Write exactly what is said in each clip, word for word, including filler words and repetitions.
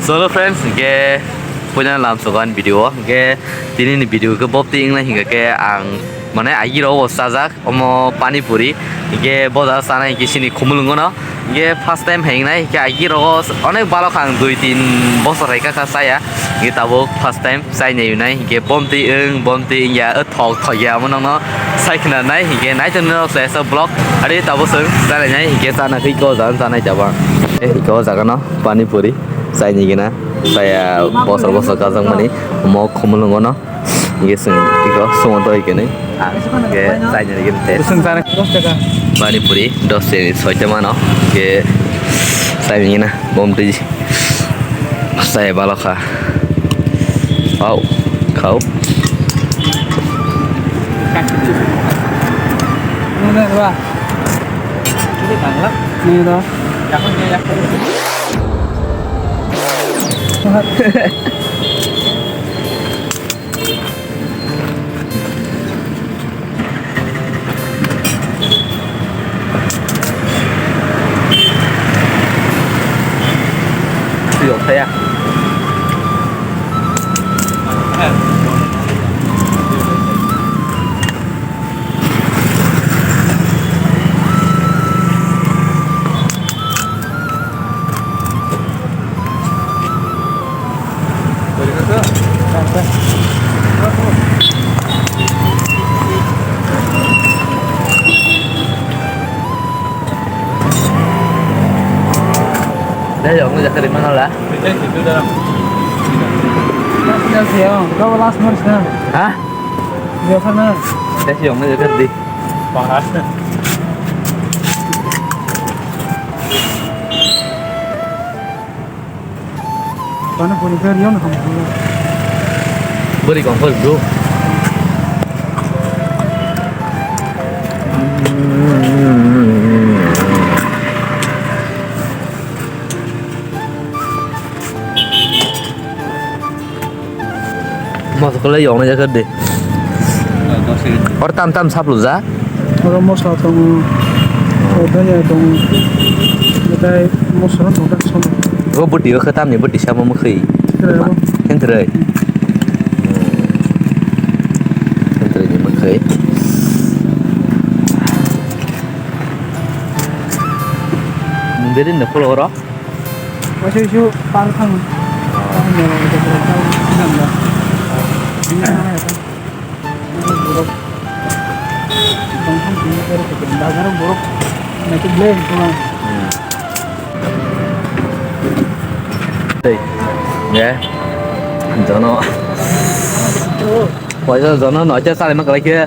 Hello friends, hingke puila lamsogo ani video o, hingke tini ni video khe bopti wngna hingka khe ang mane agi rogo chajak omo pani puri, hingke boda chana hingke sini khumulungo no, hingke first time hai wngnai, hingke agi rogo onek balok ang dui tin bosor hai kha chaya, hingke tabuk first time chainai wngnai, hingke bomti wng bomti wngya. Thok thok ya, omo nokno sai khna nai, hingke nai tong nai, se sa vlog. Ari tabuk se chana nai, hingke chana khe iko jaga chana jaba. Eh, iko jaga no pani puri chai ni gina, chaya bosor bosor kajak mani, mo khumulungo no. Hingke sing iko sumo to ikene. Ah, hingke chai ni gina te. Bwswng chana dos taka. Pani puri dos se soi ta mano. Hingke chai ni gina, bomti. Sai balo kha. Pau, khau. Nini da. Tuyok saya. Dai, jong ni jakar di mana lah? Last month na. Ha? Dia sana. Dai, jong ni jakar di. Bahas na. Bana puri kar yon ham pura. Bwrwi kong phai bro. Moso kwlai yoknai jakha de. Or tam tam saplu ja. Oro moso tongo. Or dhanya tongo. Betai moso tongo tak sono. O bwtwi o khe tamni bwtwi samo mwkhwi. Khe bo. Khentrei. Khentrei ni mwkhwi. Mundiri ne khulo oro. Waisa isu par thang. Borok. Bazar borok. Naikhe blame tuma. Tei. Ye. Jono. Waisa jono noita salai ma kwlai khe.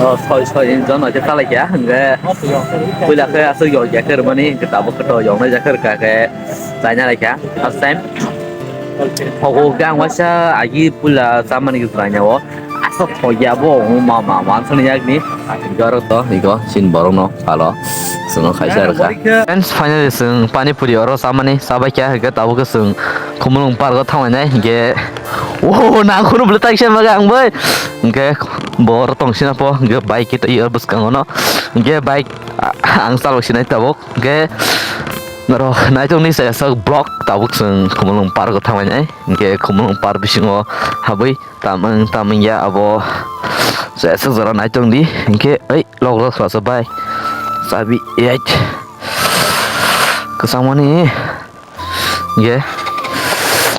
Oh, soi, soi, jono noita salai khe, hingke. Puila khe aswk yokya khe rwmani, hingke tabuk khe to yoknai jakhe rwkha khe. Chaina laikha, first time. Phogo khe ang waisa agi puila chamani khe chaina o. Asa thokya bo, ma, ma, ma, sani yakni. Hingke oro to, hingke sin borok no palo. Sono khaisa rwkha. Friends, finally chwng pani puri oro chamani chabaikha, hingke tabuk khe chwng Khumulwng park o thanglainai, hingke, oh, nangkhorno bwlwi taisa maga ang bai. Hingke bo oro tongsina po, hingke bike khe twi o bwskango no. Hingke bike ang chalok sinai tabuk. Hingke norok naitokni se sak vlog tabuk chwng Khumulwng park o thanglainai. Hingke Khumulwng park bisingo habwi tamung tamung ya abo se sak jora naitokdi. Hingke ei lok lok sa bai chabi eit kwchangmani. Hingke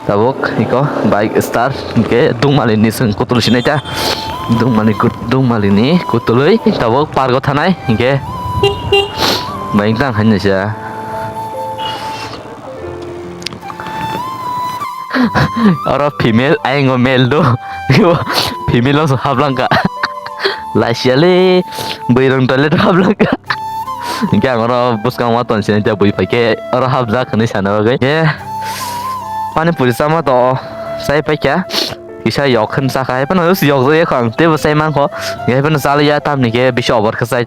tabuk iko bike start hingke dungmali ni chwng kutulwi sinai ta dungmali kut-, dungmali ni kutulwi tabuk park o thanai hingke bike tang hai nisa oro female ayang o male do female o hap langka laisiya le bwrwi rong toilet hap langka. Hingke ang oro bwskango tong sinai ta bui paikhe oro hapjak hinui sana bagwi. Ye, pani puri chama to chai paikha. Kisa yok hin chakha, hai phano yok jak yakho ang teibo chai mankho. Hai phano chaliya tamni khe bisi over khe chai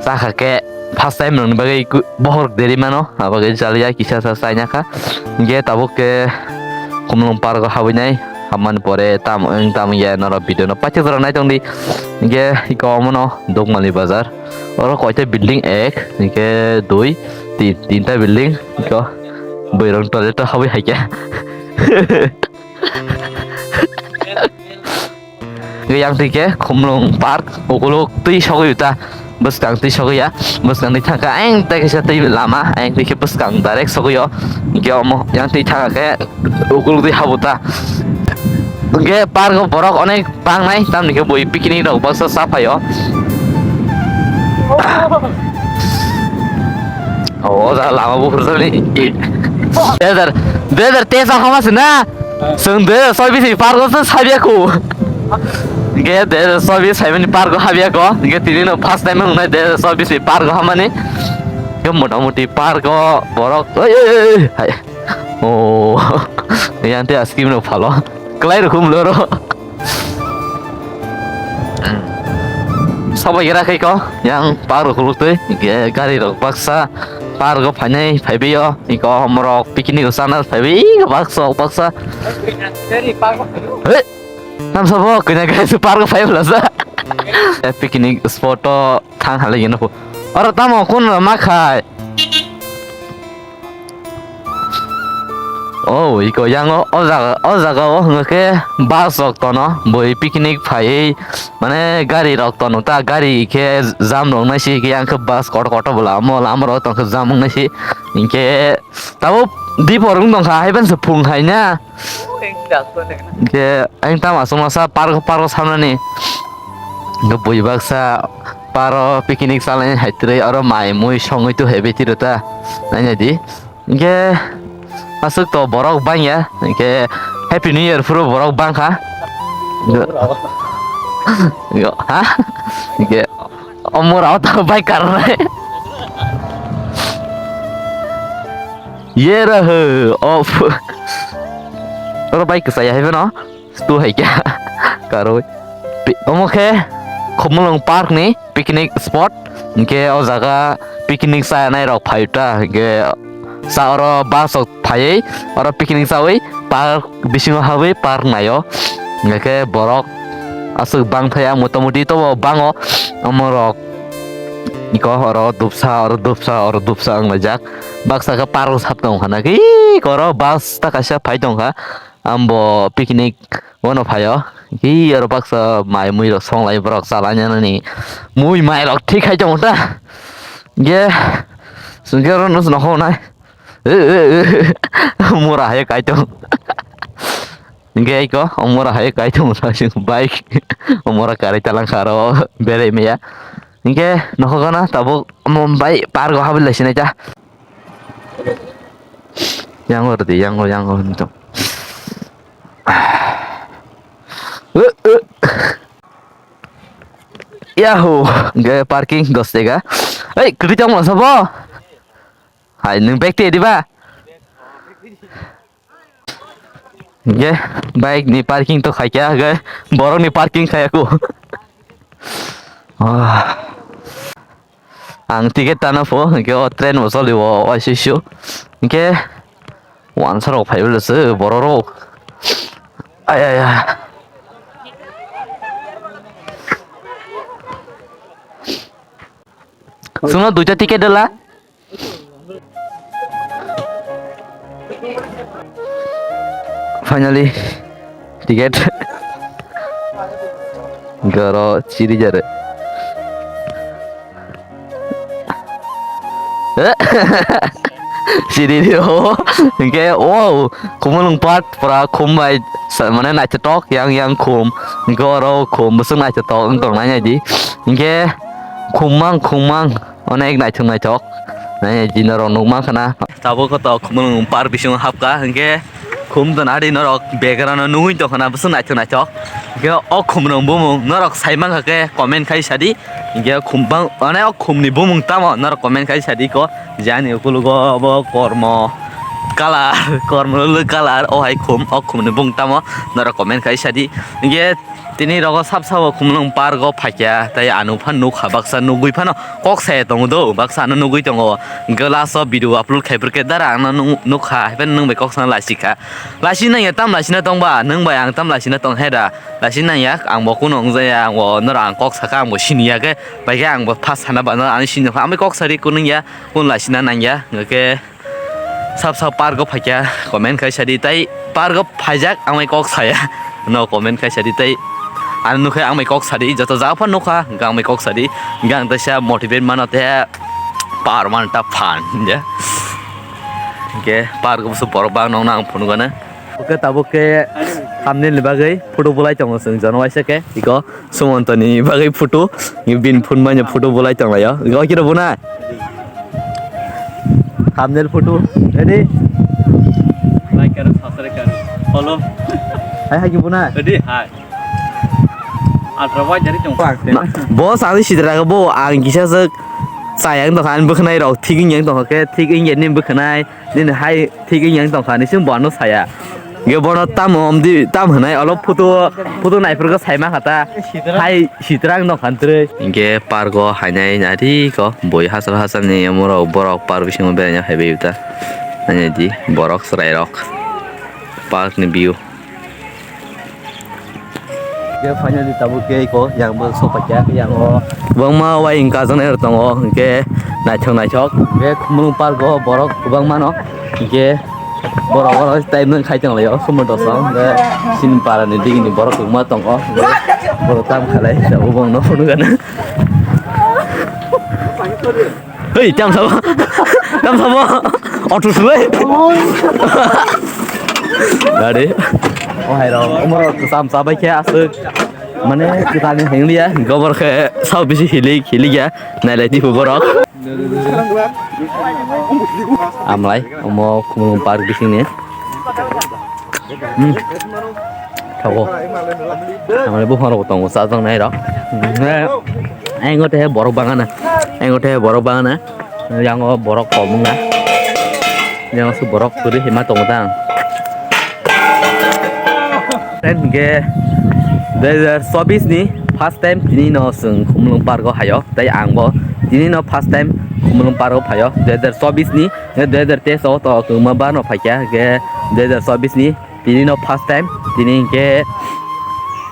chakha khe first time rwni bagwi bohor deri mano. Abagwi chaliya kisa sa chai nakha. Hingke tabuk khe Khumulwng park o habwi nai. Hammani pore tam wng tam ya norok video no paithak jora nai tongdi. Hingke iko omono Dukmali bazar. Oro koita building, ek, hingke dui, tin, tinta building, iko Boirok toilet o habwi hai khe. Yang twi khe Khumlung Park, ukuluk twi sogwi ta. Bwskang twi sogwi ya, bwskang twi thangkha ayang tei kaisa twi lama, ayang twi khe bwskang direct sogwi o. Hingke omo yang twi thangkha khe ukuluk twi habuta. Hingke park o borok onek bangnai, tamni khe bui picnic rok baksa cha phaio. O, o jaga lama buphuru jani. Dui hajar, dui hajar teis o hama se na? Chwng dui hajar chobis ni park o se sabiya ko. Hingke dui hajar chobis saimani park o habiya ko. Hingke tini no first time wngnai dui hajar chobis ni park o hamani. Hingke mota moti park o borok. Oi, oi, oi, oi. Hai. O. Yang te aski no phalo. Klai rokhum loro. Sabai gira khai ko, yang park rok khuluk twi, ge-, gari rok baksa park o phainai phaibai o, iko omorok picnic o chana phaibai, baksa, baksa. Hey, nam sabo, kanya guys, park o phai bwlasa. Eh, picnic spot o thang halai gino. Oro tamo kun ma khai. Oh, iko yango o jaga, o jaga o hwnga khe bus rok tono, bui picnic phaiwi, mane gari rok tono ta, gari khe jam rok nai si, yang khe bus kotor kotor bo lama, lama rok tong khe jam wng nai si, hinkhe tabuk dipor wng tong kha, haiban se phung hai na. Hinkhe ang tamo aswk masa park, park samnani, hinkhe bui baksa. Paro picnic chalai hai twrwi oro mai mui songwi tu hebi tiro ta. Naina di. Hinkhe aswk to borok bangya. Hinkhe Happy New Year phuru borok bangkha. Yo, ha? Hinkhe omorao ta bike karnai. Ye ra he, off. Oro bike kwchaya hai phano. Tu hai kya? Karwi. Pi-, omo khe Khumulwng Park ni picnic spot. Hinkhe o jaga picnic chanai rok phai ta. Hinkhe sa oro bus rok phaiwi oro picnic chawi park bisingo habwi park naio. Hinkhe borok aswk bangthaya motamoti tobo bango omorok. Iko oro dopsa, oro dopsa, oro dopsa wnglaijak. Baksa khe park sap tongkha na ki oro bus ta kaisa phai tongkha. Ambo picnic wano phaio. Hi oro baksa mai mui rok songlai borok chalai nani. Mui mai rok thik khai tongo ta. Ge sungke oro nus nokho nai. Mura hai kai tong. Ge ko mura hai kai tong sa sing bike. Mura kari talang kharo bere meya. Ge nokho gana tabuk mumbai park habile sinai ta. Yango rwdi, yango, yango hinto. Yahoo! Ge parking dos tega. Hey, kwrwi tongma sabo? Hai, nwng bag te diba? Ge bike ni parking to khaikya, ge borok ni parking khaiya ko. Ah. Ang ticket tana pho, hinkhe o train bo choli o, o I C C o. Hinkhe wansa rok phai bwlwse borok rok. Ay, ay, ay. Chwngno duita ticket dala. Finally, ticket. Goro chiri jare. Chiri dio. Hinkhe, wow, Khumulwng Park pura khum bai sa-, mane naithotok yang yang khum. Hinkhe oro khum bwswk naithotok wng tong nai nai di. Hinkhe khum mang khum mang. Onek naithok naithok. Nai di norok nuk mankha na. Tabuk koto Khumulwng Park bisingo hapkha, hinkhe khum dona di norok background o nugwi tongkha na, bwswk naithok naithok. Hinkhe o khumrok bumung norok sai mankha khe comment khai sadi. Hinkhe khum bang, mane o khumni bumung tamo norok comment khai sadi ko. Je ani ukulugo obo kormo kalar, kormo lwlwk kalar, o hai khum, o khumni bumung tamo norok comment khai sadi. Hinkhe Tini rogo sab sabo Khumulwng Park o phaikha, tei ano phan nukha baksa nugwi phano kok saya tongo do, baksa ano nugwi tongo. Glass o video upload khai phurkhe dara ano nuk-, nukha, haiphano nwng bai kok sana laisika. Laisi nangya tam laisina tongba, nwng bai ang tam laisina tong heda. Laisi nangya, ang bo kuno wngjaya, ang bo norok ang kok saka, ang bo siniya khe, bai khe ang bo pha sana ba, norok ani sinijak pha, ang bai kok sari kunungya, kun laisina nangya, hwnkhe. Sab sab park o phaikha comment khai sadi, tei park o phaijak ang bai kok saya. No comment khai sadi tei ano nukhe ang bai kok sadi, joto jaga phano nukha hwnkhe ang bai kok sadi. Hwnkhe ang teisa motivate mano tei power mano ta phan ya. Hwnkhe park o bwswk borok bang nokna ang phunukgana. Oke, tabuk khe thumbnail ni bagwi photo bulai tongo chwng jono waisa khe iko Sumonto ni bagwi photo, bini phone manya photo bulai tonglaio. Iko kira buna. Thumbnail photo ready? Like karo, subscribe karo, follow. Hai hai ki buna. Ready? Hai. Atro bai jari tong. Boss, ang sidra bo ang kisa se sayang tongkha, ang bwkhanai rok thik wng tongkha khe thik wng ni bwkhanai. Nini hai thik wng yang tongkha, nisi bono saya. Ge bono tamo omdi tam hwnai, olo photo, photo naiphurkhe saima kha ta. Hai sitrang tongkha twrwi. Hingke park o hainai nari ko bui hachal hachal ni omorok borok park bisingo beraina phaibai ta. Naidi borok chwrairok park ni view. Khe finally tabuk khe iko yang bo sokphaikha, yang o kwbangma uaing kajaknai rok tongo, hwnkhe naithok naithok. Khe Khumulwng park o borok kwbangma no, hwnkhe borok oro time no khai tonglaio, somoi dosong, hwnkhe chini para ni digini borok kwbangma tongo, hwnkhe borok tam khalai, tabuk bongno phunukgana. Hei, tam sabo. Tam sabo. Auto sulai. Gari. O hai rok, umur tam sabai khe asuk. Mane, kita ni henglia, gobor khe sao bisi hilik, hilik ya. Nailai tipu borok. Amlai, omo Khumulwng park bising ni. Hmm. Tabuk. Tamani buphang rok tongo, chajaknai rok. Engo te borok bangana. Engo te borok bangana. Yango borok kom wngna. Yango se borok kwrwi hima tongo tang. Friend, hingke dui hajar chobis ni first time tini no chwng Khumulwng park o hayo. Tei ang bo tini no first time Khumulwng park o phaio. Dui hajar chobis ni, dui hajar teis o to kwma bar no phaikha. Hingke dui hajar chobis ni tini no first time, tini hingke,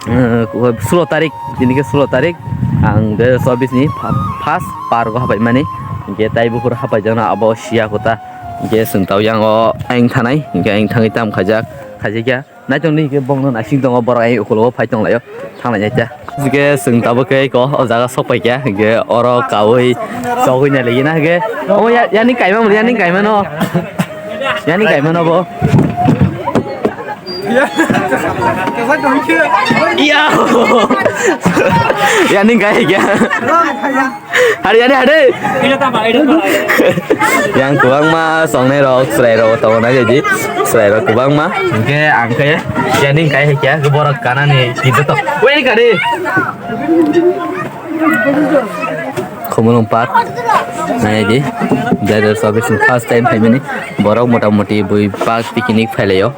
eh, sulo tarik, tini ke sulo tarik, ang dui hajar chobis ni fa-, first park o hapai mani, hingke tai buphuru hapai jana abo siya kota, hingke chwng tau yang o ayang thanai, hingke ayang thangwi tam khaijak, khaijak ya, naitong ni hingke bongno naising tongo, borok ayang ukhulgo phai tonglaio, thanglai nai ta. Hingke chwng tabuk khe eko o jaga sok pai kha, hingke oro kaui chogwi nai lagi na hingke. Omo ya, yani kaima mani, yani kaima no. Yani kaima no bo. Ya. Yani kai kha. Hari, hari, hari. Yang kwbangma songnai rok, chwrai rok tongo na jadi. Chwrai rok kwbangma. Hingke ang khe yani kai kha, borok kanani tito to. Wei kare. Khumulwng park. Nai di. Dui hajar chobis ni first time phaimani. Borok mota moti bui park picnic phailaio.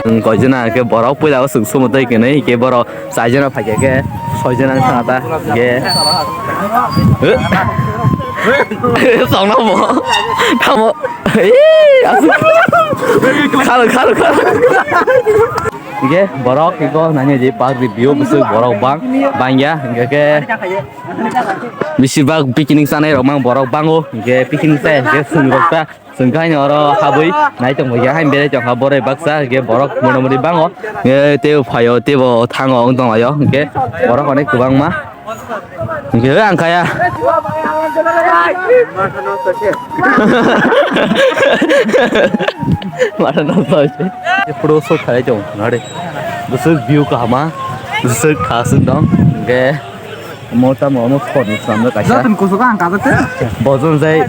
Koijona ke borok puila o sung sumo tei kenai ke borok chaijona phaikhe ke soijona thangata ke. Songno bo. Tamo. Khalo, khalo, khalo. Hingke borok hingke nani di park review bwswk borok bang bangya hingke ke bisi bak picnic sanai rok mang borok bango hingke picnic sai hingke sung rok ta sung kaino oro habui nai tong ya hain berai tong ha borok baksa hingke borok mono mori bango hingke tei phaio tei bo thango wng tong laio hingke borok onek kwbangma. Hingke ang kaya. Mata no soi. Photo shoot khalai tong nare. Bwswk view kahama. Bwswk khaswk dong. Hingke mota mo mo phone ni samno kaisa. Joton kusuka ang kajak te. Bojon jai.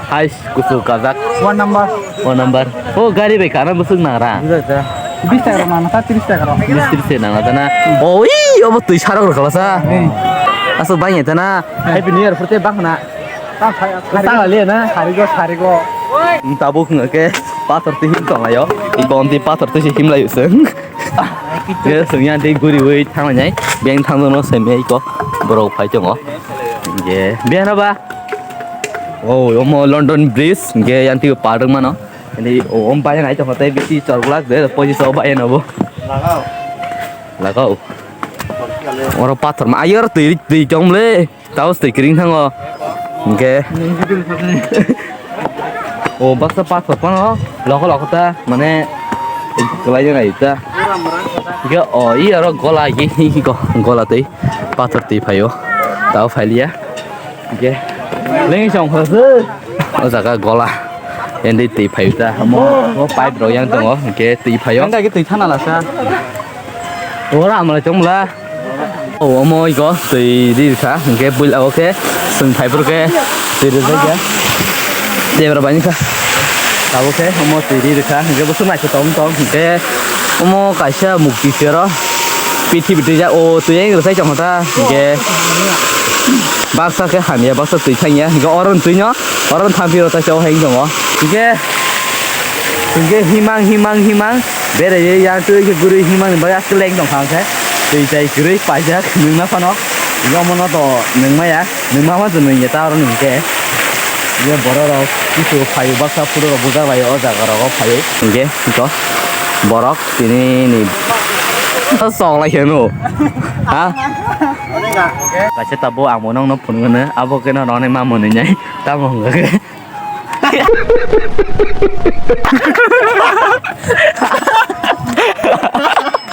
Hai. Kuchuk kajak. One number. One number. O gari bai kana bwswk nangra. Bwswk ta. Bis taka rok nang kha, tris taka rok. Bis tris se nang jana. Oi, obo twi sarok rok kala sa. Hmm. Aswk bangya tana. Happy New Year phote bang na. Ta sa, ta le na. Sarigo, sarigo. Tabuk hwnkhe pathor twi him tong laio. I konti pathor twi se him laio se. Ye sengya de guri ui thang nai. Beng thang no se me ko. Borok phai tongo. Ye. Beng na ba. Oh, omo London Bridge, hingke yang twi park mano. Ini, oh, om bai nai tongkha tei bisi chorglak de, poiso bai no bo. Lagao. Lagao. Oro pathor ma, ayor twi, twi chom le. Taos twi kring thango. Hingke. O baksa pathor phano lokho lokho ta mane kwlai nai ta. Ge o i aro gola ge go-, gola tei pathor twi phaio. Tao phailiya. Ge leng song kho se. O jaga gola. Endi twi phaio ta. Mo, mo pipe rok yang tongo. Ge twi phaio. Anda ge twi thana la sa. Ora amla chongla. O omo iko twi ri rwkha, hwnkhe buila o khe chwng phaiphuru khe twi rijak ya. Debra bai wngkha. Tabuk khe omo twi ri rwkha, hwnkhe bwswk naithotok wng tong, hwnkhe omo kaisa mukti se oro pithibi twijak, o twi eng rwkhai tongkha ta, hwnkhe baksa khe hamya, baksa twi thangya, hwnkhe oro twi no, oro thampi rw ta se o hai wng tongo, hwnkhe. Hwnkhe himang, himang, himang beraiwi yang twi khe gurui himang ni bagwi aswk leng tongkha hwnkhe twi tai kwrwi paijak nwngma phano. Hwnkhe omono to nwngmaya, nwngma phano nwngya ta oro nwngkhe. Hwnkhe borok rok kisu phaio baksa photo rok bujak laio o jaga rogo phaio. Hwnkhe to borok tini ni sok lai khe no. Ha? Kaisa tabuk ang bo nokno phunukgwno abo khe no rwni ma mwnwi nai tamo hwnkhe.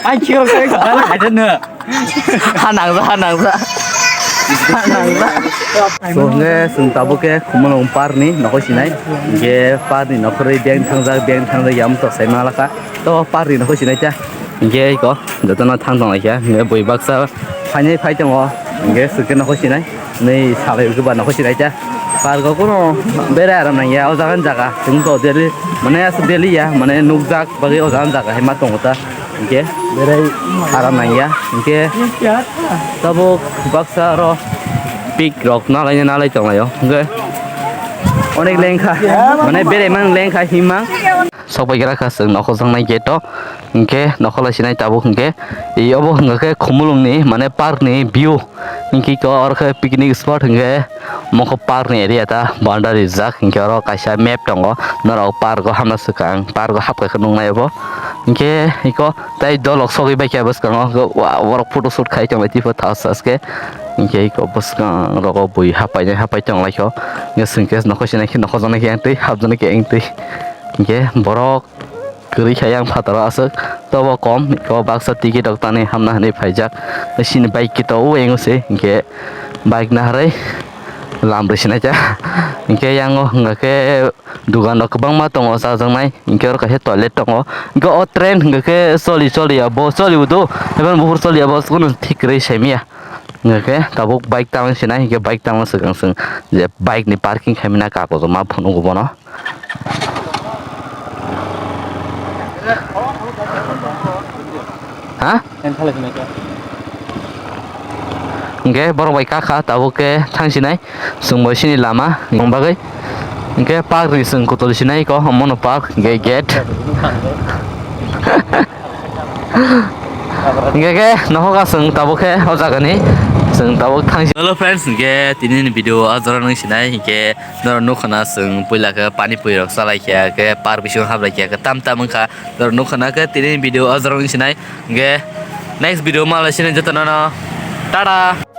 Ang kiro khe gana haja no. Ha nangja, ha nangja. Ha nangja. So, hwnkhe chwng tabuk khe Khumulwng parni nokho sinai. Hwnkhe parni nokho rwi beng thangjak, beng thangjak yam tok sai malakha. To parni nokho sinai ta. Hwnkhe iko jotono thang tong laikha. Hwnkhe bui baksa phainai phai tongo. Hwnkhe chwng khe nokho sinai. Nei salai hwnkhe ba nokho sinai ta. Park o kuno berai aram nangya, o jaga ni jaga. Chwng to daily, mane aswk daily ya, mane nukjak bagwi o jaga ni jaga hai ma tongo ta. Hwnkhe berai aram nangya. Hwnkhe tabuk baksa oro pik rok nalai nalai tonglaio. Hwnkhe onek lengkha, mane berai mang lengkha himang. Sok bai gra kha chwng nokho jaknai gate o. Hwnkhe nokho lai sinai tabuk hwnkhe. I obo hwnkhe Khumulwng ni mane park ni view. Hwnkhe ko oro khe picnic spot hwnkhe mokho park ni area ta boundary rijak, hwnkhe oro kaisa map tongo, norok park o hamna swkang, park o hapkha khe nuknai obo. Hwnkhe iko tei dolok sogwi baikha bwskango, hwnkhe wa borok photo shoot khai tonglai tipo thaos thaos khe. Hwnkhe iko bwskang rogo bui hapainai hapai tonglaikho, hwnkhe chwng khe nokho sinai khe nokho jaknai khe ang twi hapjaknai khe ang twi. Hwnkhe borok kwrwi kha yang phataro aswk tobo kom iko baksa ticket rok tanwi hamna hinwi phaijak. Sini bike kito o yang se hwnkhe bike naharwi lam rwi sinai kha. Hwnkhe yang o hwnkha khe dugan rok kwbangma tongo chajaknai, hwnkhe oro kaisa toilet tongo. Hwnkhe o train hwnkha khe choli choli ya bo choli udo, eboni buphuru choli ya bo chwngno thik kwrwi saimanya. Hwnkhe tabuk bike tangwi sinai, hwnkhe bike tangma swkang chwng je bike ni parking khaimani kagojo ma phunugo bono. Ha? Hwnkhe borok bai kakha tabuk khe thangsinai chwng bai sini lama bagwi. Hwnkhe park ni chwng kutulsinai ko omono park hwnkhe gate. Hingke ke nohoka chwng tabuk khe o jaga ni chwng tabuk thang. Hello friends, hingke tini ni video o jora nung sinai hingke norok nukha na chwng puila khe pani pui rok chalai khe ke park bisingo hablai khe ke tam tam wngkha norok nukha na khe tini ni video o jora nung sinai hingke next video ma lai sinai joto no no tata.